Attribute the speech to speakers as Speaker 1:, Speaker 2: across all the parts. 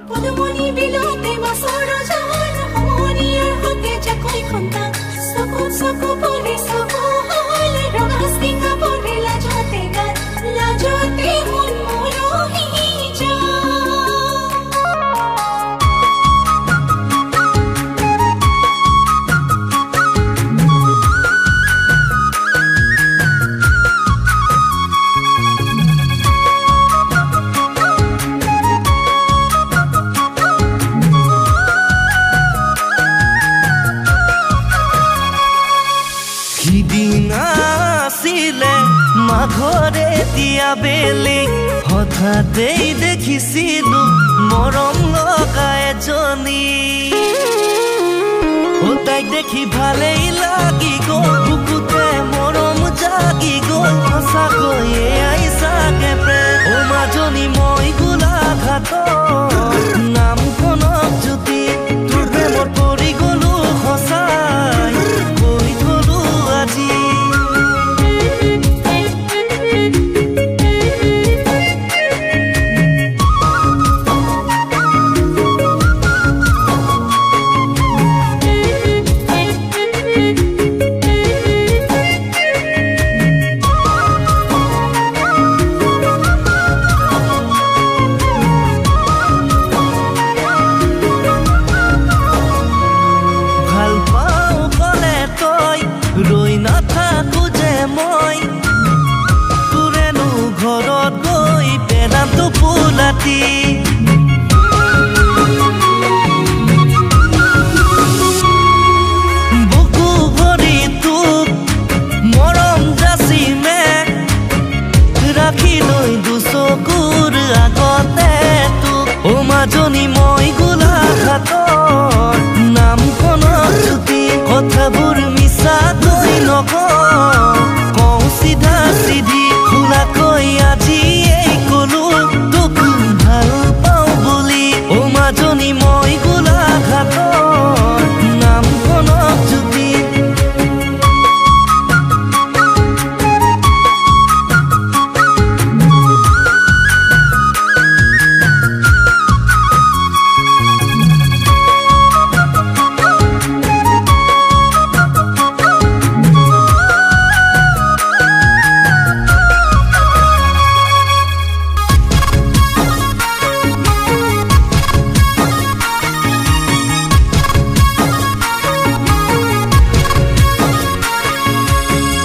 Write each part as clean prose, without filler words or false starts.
Speaker 1: পদুমণি বিলতে মাছৰ জাল, সমনীয়াৰ সতে জাকৈ খন্দা। চকুত চকু পৰি চকু হ'ল ৰঙা চিঙা পৰি, লাজতে গাত লাজতে মন মৰহি যায়।
Speaker 2: সিদিনা আছিলে মাঘৰে দিয়া বেলি, হঠাতেই দেখিছিলো মৰম লগা এজনী। অ তাইক দেখি ভালেই লাগি গ'ল, বুকুতে মৰম জাগি গ'ল, সঁচাকৈয়ে এয়াই চাগে প্ৰেম। অ মাজনী মই গোলাঘাটৰ, নাম কনক জ্যোতি, তোৰ প্ৰেমত পৰি গ'লো সঁচাই, কৈ থলো আজি। ভাল পাওঁ ক'লে তই ৰৈ নাথাকো যে মই, তোৰেনো ঘৰত গৈ পেলাম টোপোলাটি। বুকু ভৰি তোক মৰম যাচিমে, ৰাখি লৈ দুচকুৰ আগতে তোক। অ মাজনী মই গোলাঘাটৰ, নাম কনক জ্যোতি, কথাবোৰ মিছাকৈ নকওঁ, কওঁ চিধা চিধি, খোলাকৈ আজি এই কলো তোক ভাল পাওঁ বুলি। অ মাজনী মই গোলাঘাটৰ, নাম কনক জ্যোতি।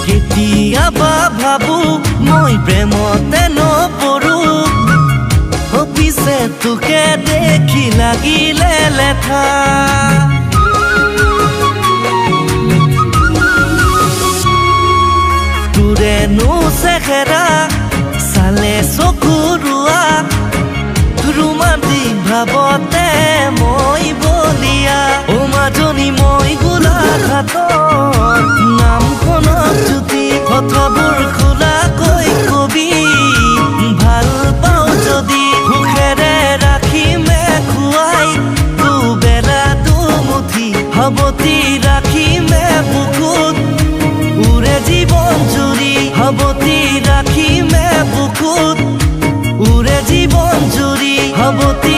Speaker 2: কেতিয়াবা ভাবো মই প্ৰেমতে নপৰো, অ পিছে তোকে দেখি লাগিলে লেঠা। তোৰেনো চেহেৰা চালে চকু ৰোৱা, ৰোমান্টিক ভাৱতে মই বলিয়া। অ মাজনী মই গোলাঘাটৰ, নাম কনক জ্যোতি, কথাবোৰ খোলাকৈ কবি, ভাল পাওঁ যদি সুখেৰে ৰাখিমে খুৱাই দুবেলা দুমুঠি, সাৱটি ৰাখিমে বুকুত উৰে জীৱন জুৰি, সাৱটি ৰাখিমে বুকুত উৰে জীৱন জুৰি, সাৱটি